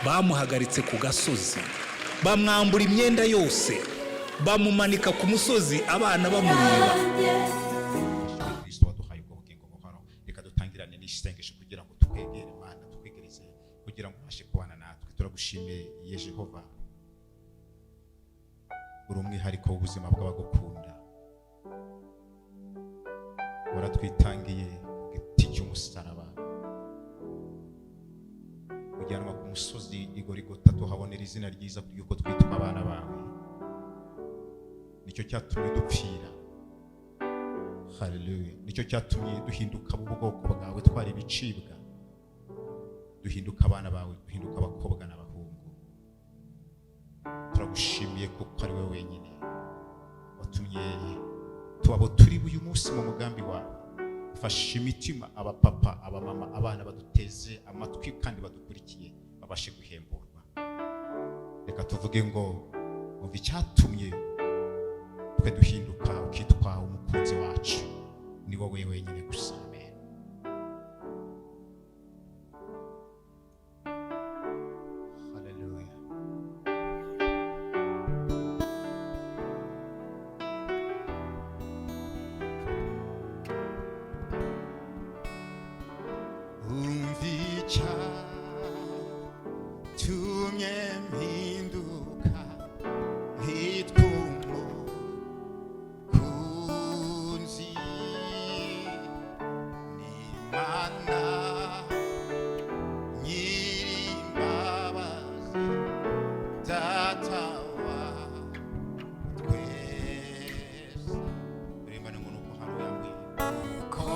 Bamuhagaritse ku gasozi, bamwambura imyenda yose, bamumanika ku musozi abana bamureba. Kristo waduhaye ubwo bugingo buhoraho. Reka dutangirane n'isengesho kugira ngo twegere Imana, tukwegereze kugira ngo ubashe kubana natwe. Turagushimiye ye Jehova, uri umwihariko w'ubuzima bw'abagukunda. Waratwitangiye ku giti cy'umusaraba, ujyanwa ku musozi i Gorigota, tuhabonera izina ryiza ry'uko twitwa abana bawe. Nicyo cyatumye dupfira. Haleluya! Nicyo cyatumye duhinduka ubwoko bwawe. Twari ibicibwa, duhinduka abana bawe, duhinduka abakobwa n'abahungu. Turagushimiye kuko ari wowe wenyine watumye tuba abo turi uyu munsi mu mugambi wawe. Fasha imitima, abapapa, abamama, abana baduteze amatwi kandi badukurikiye babashe guhemburwa. Reka tuvuge ngo umva icyatumye twe duhinduka ukitwa umukunzi wacu, ni wowe wenyine gusa. Amen. Hallelujah. Umva icyatumye mpinduka nkitwa umukunzi, ni Imana nyir'imbabazi, Data wa twese. Turimbane ngo nuko hari uyambwiye ko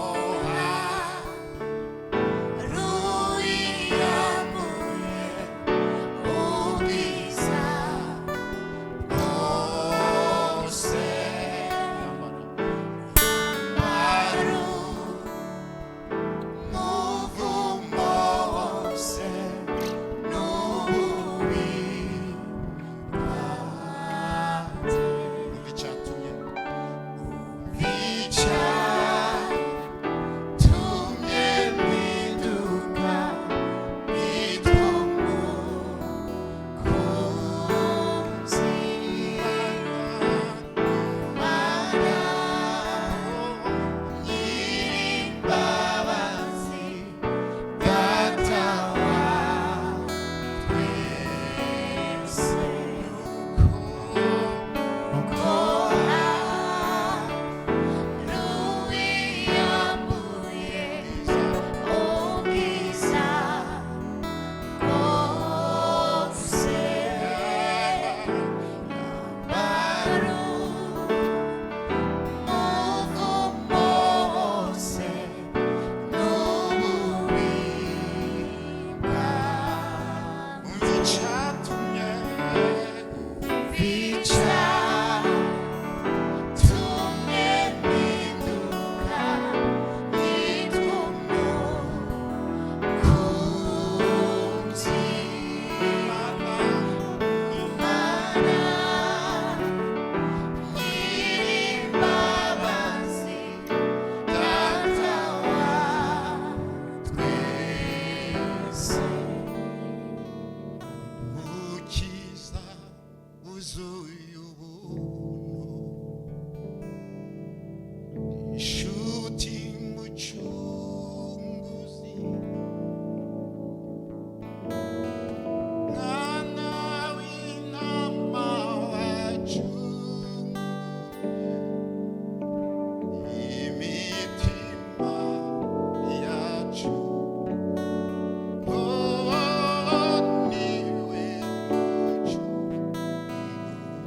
Mukiza wuzuye ubuntu, inshuti mucunguzi, mwana w'intama wacunguye imitima yacu. Oh, niwe mucunguzi.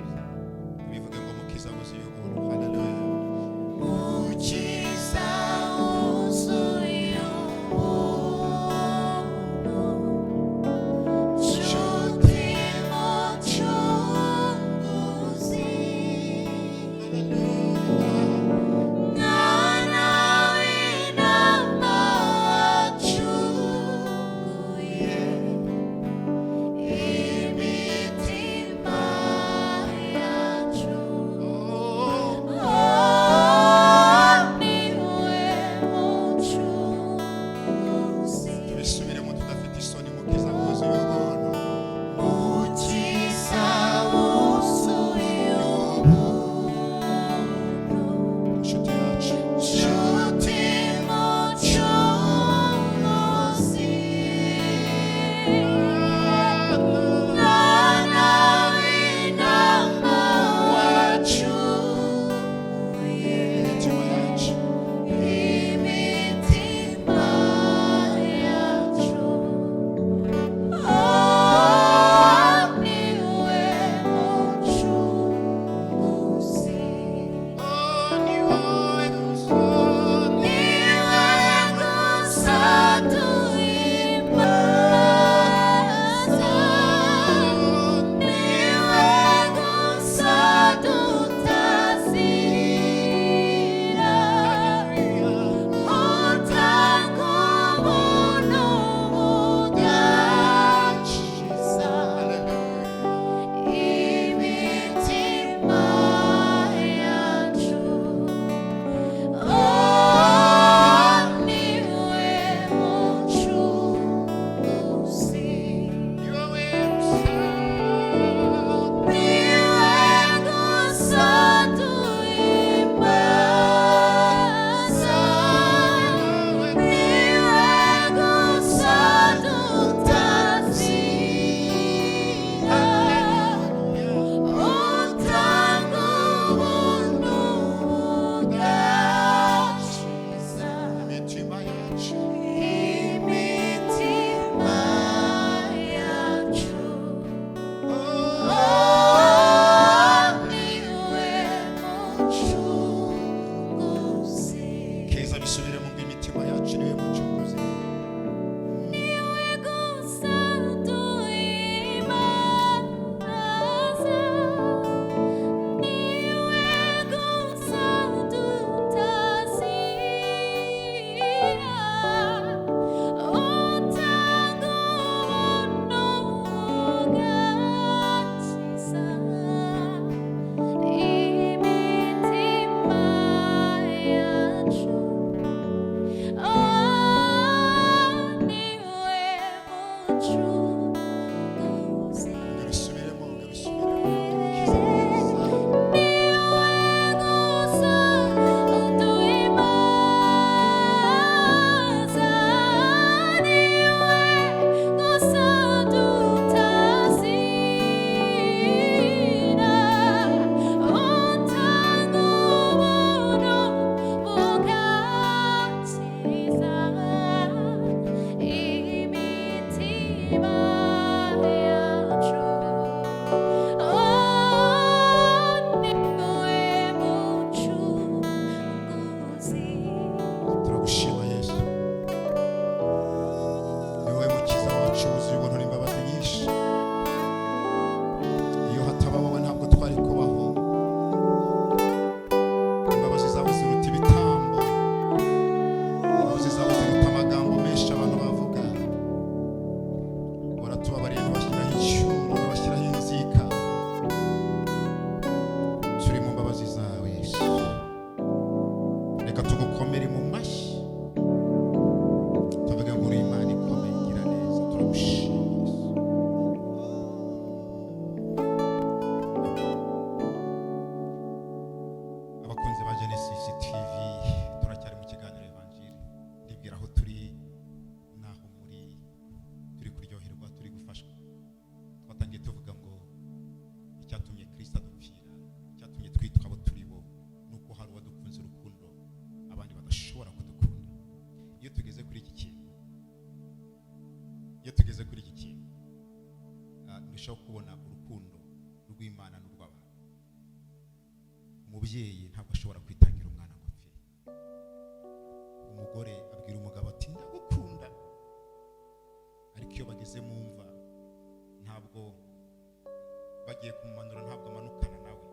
Ndushaho kubona urukundo rw'Imana n'urw'abantu. Umubyeyi ntabwo ashobora kwitangira umwana ngo apfe. Umugore abwira umugabo ati ndagukunda, ariko iyo bageze mu mva ntabwo bagiye kumumanura, ntabwo amanukana nawe,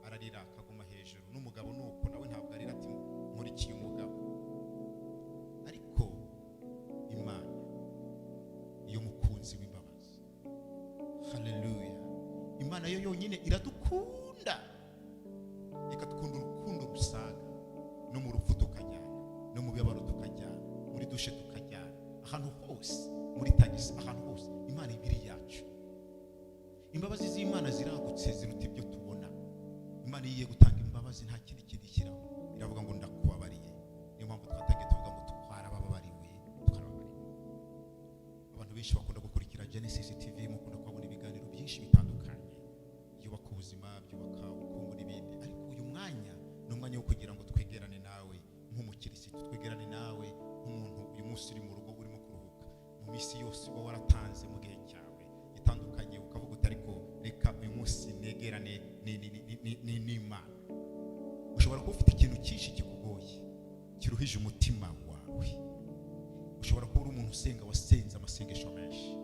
ararira akaguma hejuru. N'umugabo nuko nawe ntabwo arira ati nkurikiye umugabo. Ariko Imana iyo mukunzi w'imbabazi, haleluya, Imana yo yonyine iradukunda, ikadukunda urukundo rusaga. No mu rupfu tukajyana, no mu bibabaro tukajyana, muri douche tukajyana, ahantu hose, muri tagisi, ahantu hose Imana ibiri yacu. Imbabazi z'Imana ziragutse, ziruta ibyo tubona. Imana iyo igiye gutanga imbabazi nta kindi kintu ishyiraho, iravuga ngo ndakubabariye. Niyo mpamvu twatangiye tuvuga ngo twarababariwe, twarababariwe. Abantu benshi bakunda gukurikira Genesis TV, mukunda kuhabona ibiganiro byinshi bitandukanye byubaka ubuzima, byubaka ubukungu n'ibindi. Ariko uyu mwanya ni umwanya wo kugira ngo twegerane nawe nk'umukirisitu, twegerane nawe nk'umuntu uyu munsi uri mu rugo urimo kuruhuka, mu minsi yose uba waratanze mu gihe cyawe itandukanye, ukavuga uti ariko reka uyu munsi negerane n'Imana. Ushobora kuba ufite ikintu cyinshi kikugoye, kiruhije umutima wawe. Ushobora kuba uri umuntu usenga, wasenze amasengesho menshi,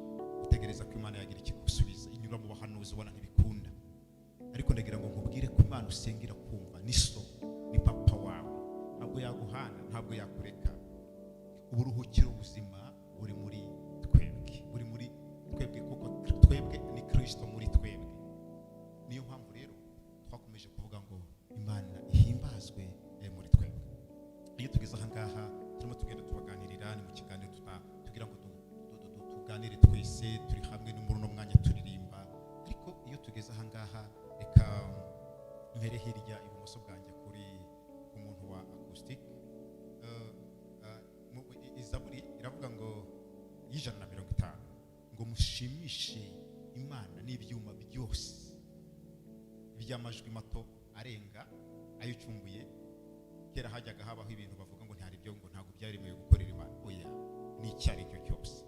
utegereza ko Imana yagira ikigusubiza, inyura mu bahanuzi ubona ntibikunda. Ariko ndagira ngo nkubwire ko Imana usenga irakumva. Ni so, ni papa wawe, ntabwo yaguhana, ntabwo yakureka. Uburuhukiro buzima buri muri twebwe, buri muri twebwe, kuko twebwe ni Kristo muri twebwe. Niyo mpamvu rero twakomeje kuvuga ngo Imana ihimbazwe muri twebwe. Iyo tugeze aha ngaha turimo tugenda tubaganirira, ni mu kiganiro tugira ngo tuganire twese turi hamwe, no muri uno mwanya turirimba. Ariko iyo tugeze aha ngaha, reka mpere hirya ibumoso bwanjye kuri ku muntu wa acoustic. Izaburi iravuga ngo y'150 ngo mushimishe Imana n'ibyuma byose by'amajwi mato arenga ayicumbuye. Kera hajyaga habaho ibintu bavuga ngo ntihari ibyo, ngo ntabwo byaremewe gukorera Imana. Oya, ni icyo ari cyo cyose.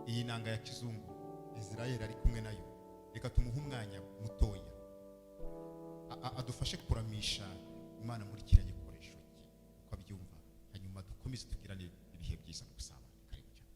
Iyi nanga ya kizungu Israel ari kumwe nayo, reka tumuhe umwanya mutoya adufashe kuramisha Imana muri kiriya gikoresho cye uko abyumva, hanyuma dukomeze tugirane ibihe byiza mu gusabana. Karibu cyane.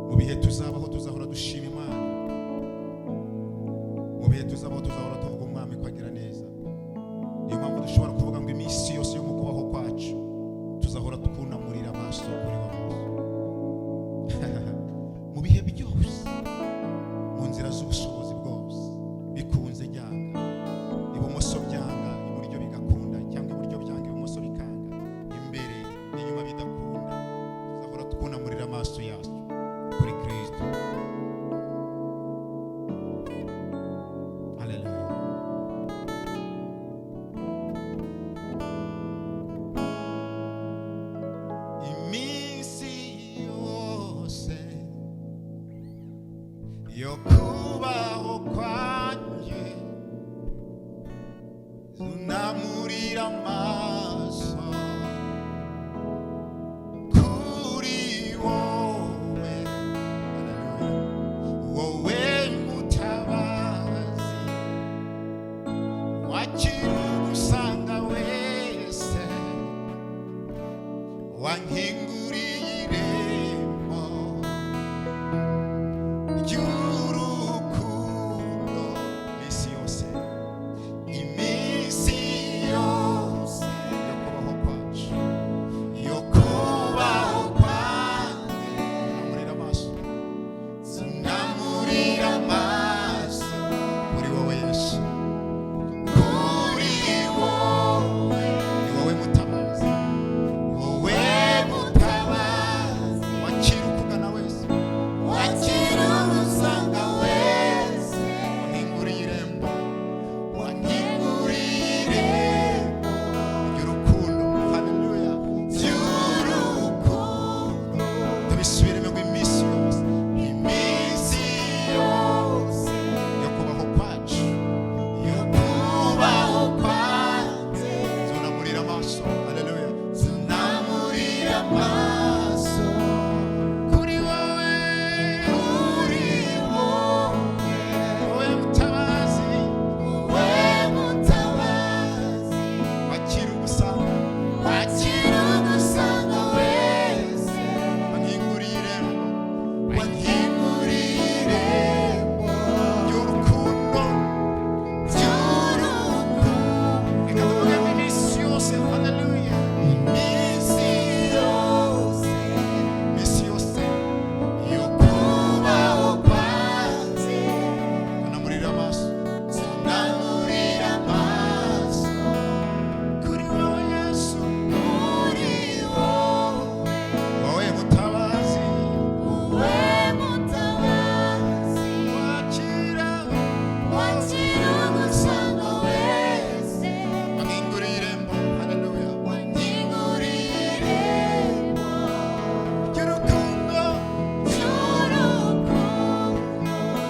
Mu bihe tuzabaho tuzahora dushima Imana. Mu bihe tuzabaho tuzahora tuvuga umwami ko agira neza. Niyo mpamvu dushobora kuvuga ngo iminsi yose yo mu kubaho kwacu tuzahora twunamurira amaso kuri wa munsi. Mu bihe byose, mu nzira z'ubushobozi bwose, bikunze byanga, ibumoso byanga iburyo bigakunda, cyangwa iburyo byanga ibumoso bikanga, imbere n'inyuma bidakunda, tuzahora twunamurira amaso yacu kuri Kristo. Haleluya. Iminsi yose yo kubaho kwanjye zunamurira amaso kuri wowe. Haleluya. Wowe mutabazi wakira ugusanga wese, wankinguriye irembo ry'urukundo. Iminsi yose, iminsi yose yo kubaho kwacu, yo kubaho. Tubisubiremo ngo iminsi yose, iminsi yose yo kubaho kwacu, yo kubaho kwanjye, zunamurira amaso, haleluya, zunamurira amaso kuri wowe, kuri wowe, wowe mutabazi, wowe mutabazi, wakira ugusanga, wakira ugusanga wese, wankinguriye irembo, wankinguriye irembo ry'urukundo, ry'urukundo. Reka tuvuge ngo iminsi yose, haleluya, iminsi yose, iminsi yose yo kubaho kwanjye, zunamurira amaso, zunamurira amaso kuri wowe Yesu, kuri wowe, wowe mutabazi, wowe mutabazi, wakira, Wakira ugusanga wese, wankinguriye irembo, haleluya, wankinguriye irembo ry'urukundo, ry'urukundo.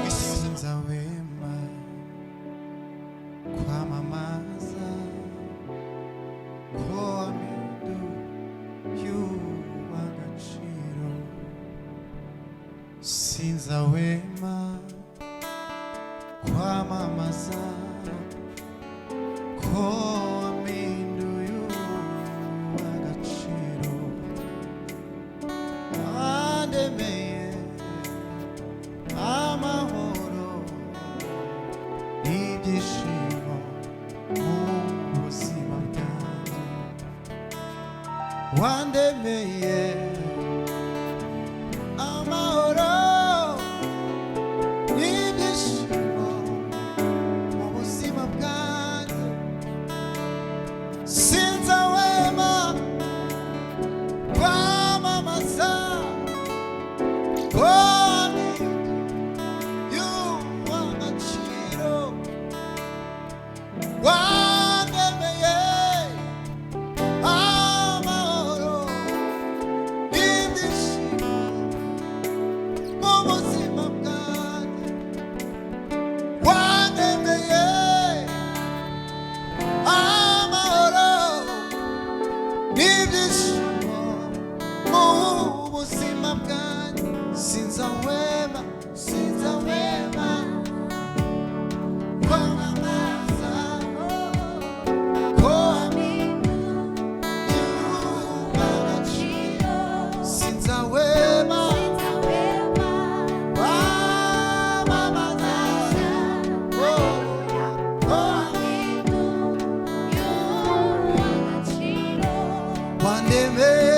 Isi yose. Sinzahwema kwamamaza ko wampinduye uw'agaciro, sinzahwema kwamamaza ko wampinduye uw'agaciro, wandemeye amahoro n'ibyishimo mu buzima bwanjye, wandemeye amahoro n'ibyishimo mu buzima bwanjye, sinzahwema kwamamaza ko wampinduye uw'agaciro, wandemeye amahoro n'ibyishimo mu buzima bwanjye, wandemeye amahoro n'ibyishimo mu buzima bwanjye, sinzahwema, sinzahwema kwamamaza ko wampinduye uw'agaciro, sinzahwema kwamamaza ko wandemeye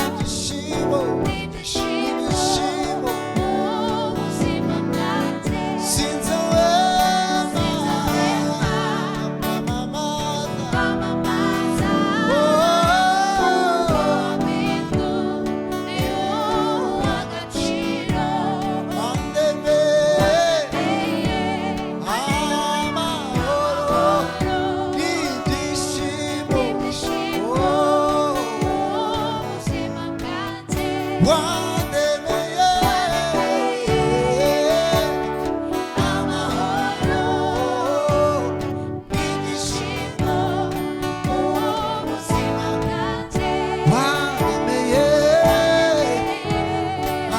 ibyishimo, ibyishimo, sinzahwema kwamamaza, wandemeye amahoro n'ibyishimo, wandemeye amahoro n'ibyishimo, wandemeye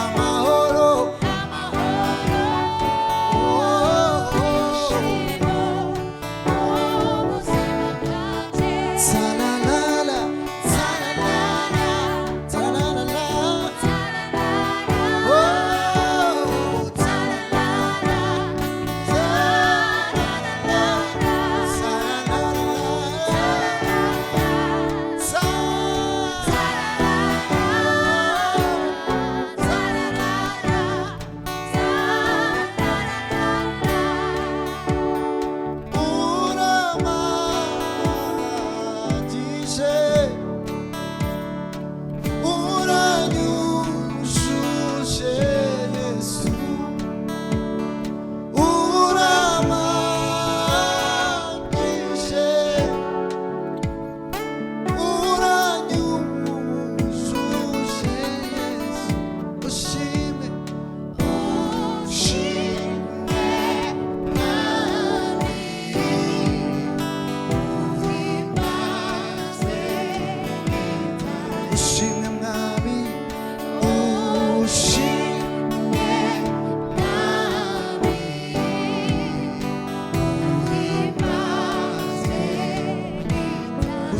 amahoro, salalala, salalala, salalala, oh, salalala, salalala,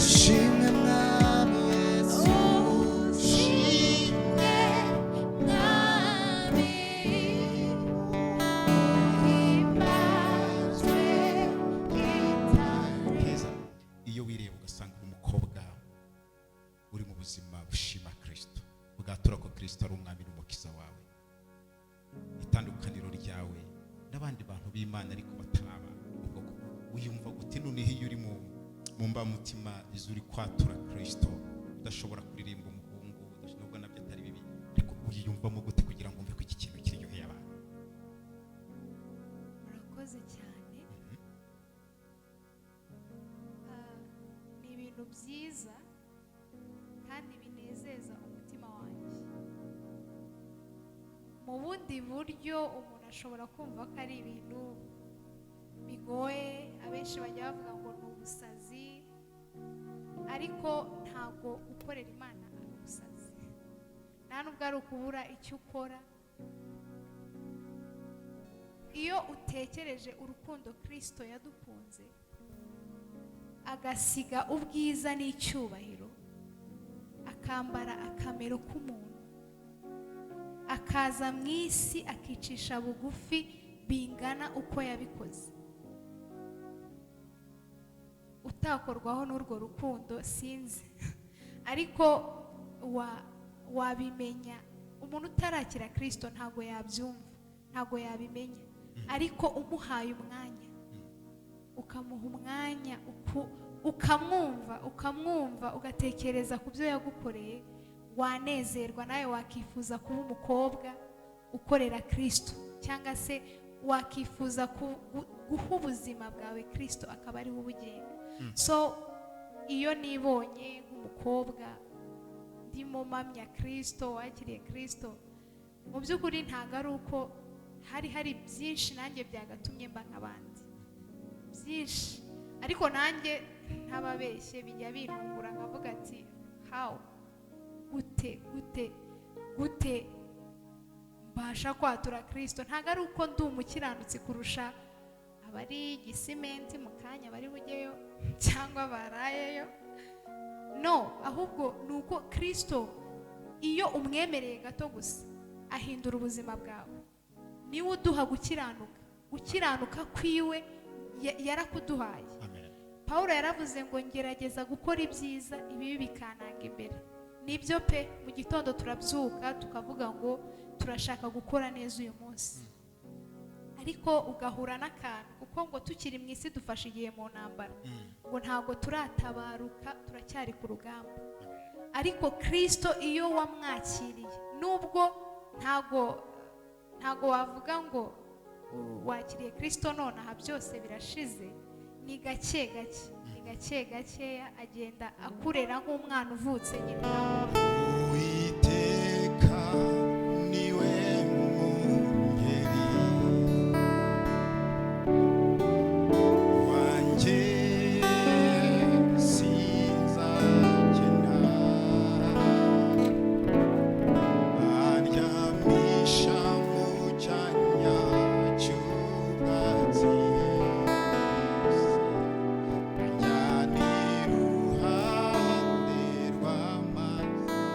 Ushimwe Mwami Yesu. Ushimwe Mwami, uhimbazwe iteka. Keza, iyo wireba ugasanga uri umukobwa uri mu buzima bushima Kristo, bwatura ko Kristo ari umwami n'umukiza wawe, itandukaniro ryawe n'abandi bantu b'Imana ariko bataraba ubwoko, wiyumva gute noneho iyo uri mu mbamutima izo uri kwatura Kristo, udashobora kuririmba umuhungu, nubwo nabyo atari bibi, ariko uyiyumvamo gute kugira ngo wumve ko iki kintu kiryoheye abantu? Murakoze cyane. Ni ibintu byiza kandi binezeza umutima wanjye. Mu bundi buryo umuntu ashobora kumva ko ari ibintu bigoye, abenshi bajya bavuga ngo ni ubusazi, ariko ntabwo gukorera Imana ari ubusazi, nta nubwo ari ukubura icyo ukora. Iyo utekereje urukundo Kristo yadukunze, agasiga ubwiza n'icyubahiro, akambara akamero k'umuntu, akaza mu isi akicisha bugufi bingana uko yabikoze, utakorwaho n'urwo rukundo sinzi, ariko wabimenya. Umuntu utarakira Kristo ntabwo yabyumva, ntabwo yabimenya, ariko umuhaye umwanya, ukamuha umwanya, ukamwumva, ugatekereza ku byo yagukoreye, wanezerwa nawe, wakifuza kuba umukobwa ukorera Kristo, cyangwa se wakifuza guha ubuzima bwawe Kristo akaba ariwe ubugenga. So iyo nibonye nk'umukobwa ndimo mpamya Kristo, wakiriye Kristo, mu by'ukuri ntabwo ari uko hari byinshi nanjye byagatumye mba nk'abandi byinshi, ariko nanjye ntababeshye bijya bintungura, nkavuga ati how, gute gute gute mbasha kwatura Kristo? Ntabwo ari uko ndi umukiranutsi kurusha abari Gisimenti mu kanya bari bujyeyo cyangwa barayeyo, no, ahubwo ni uko Kristo iyo umwemereye gato gusa ahindura ubuzima bwawe. Niwe uduha gukiranuka, gukiranuka kwiwe yarakuduhaye. Amen. Pawulo yaravuze ngo ngerageza gukora ibyiza, ibibi bikananga imbere. Nibyo pe, mu gitondo turabyuka tukavuga ngo turashaka gukora neza uyu munsi, ariko ugahura n'akantu, kuko ngo tukiri mu isi dufashe igihe mu ntambara, ngo ntabwo turatabaruka, turacyari ku rugamba. Ariko Kristo iyo wamwakiriye, nubwo ntago wavuga ngo wakiriye Kristo nonaha byose birashize, ni gake gake, ni gake gakeya agenda akurera nk'umwana uvutse nyine. Uwiteka niwe mwungeri wanjye, sinzakena, andyamisha mu cyanya cy'ubwatsi, anjyana iruhande rw'amazi.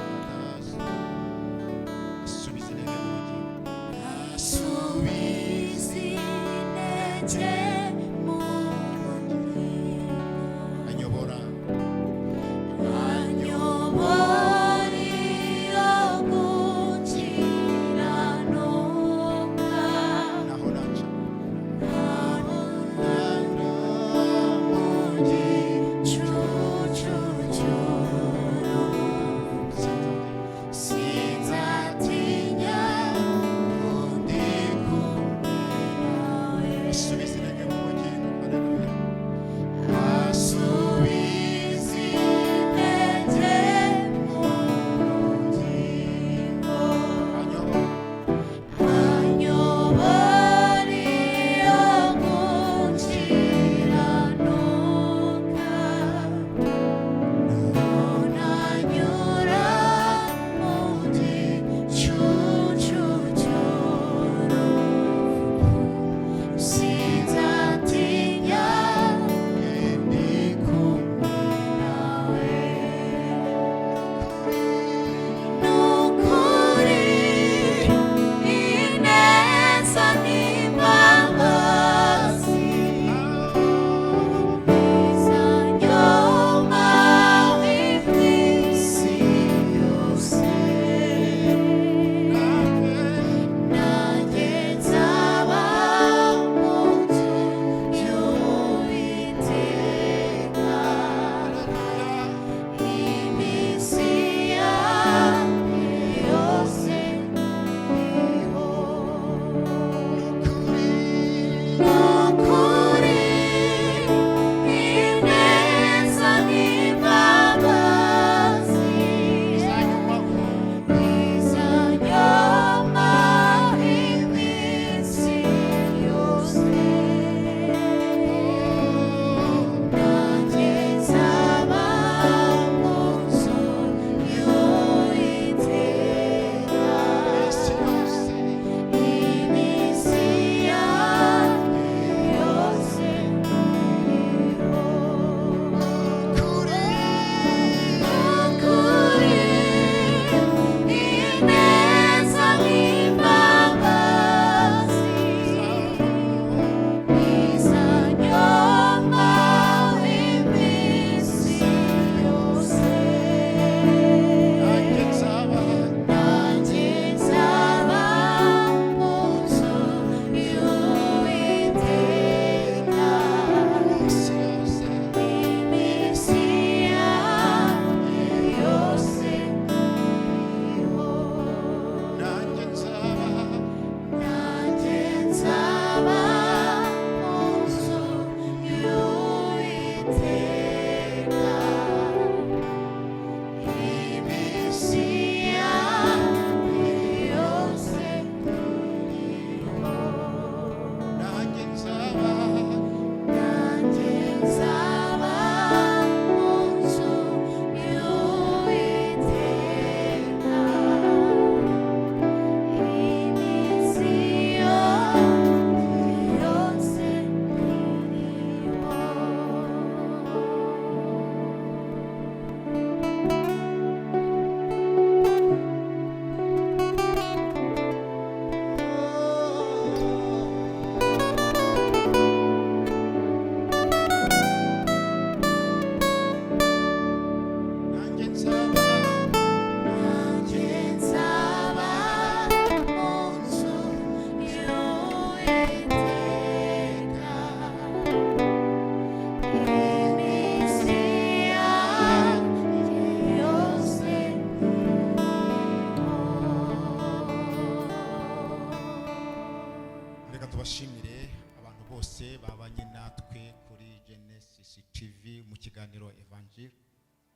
Jill.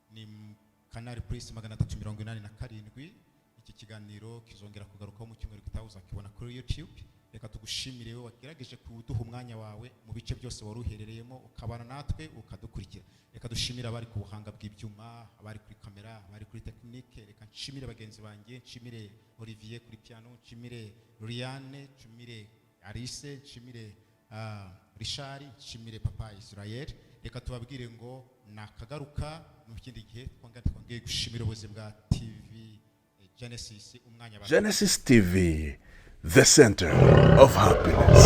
Ni Canal Plus 387. Iki kiganiro kizongera kugarukaho mu cyumweru gitaha, uzakibona kuri YouTube. Reka tugushimire wowe wagerageje kuduha umwanya wawe mu bice byose wari uherereyemo, ukabana natwe, ukadukurikira. Reka dushimire abari ku buhanga bw'ibyuma, abari kuri kamera, abari kuri tekinike. Reka nshimire bagenzi banjye, nshimire Olivier kuri piano, nshimire Liliane, nshimire Alice, nshimire Richard, nshimire papa Israel. Reka tubabwire ngo nakagaruka mu kindi gihe. Twongeye gushimira ubuyobozi bwa TV Genesis umwanya Genesis TV, the center of happiness.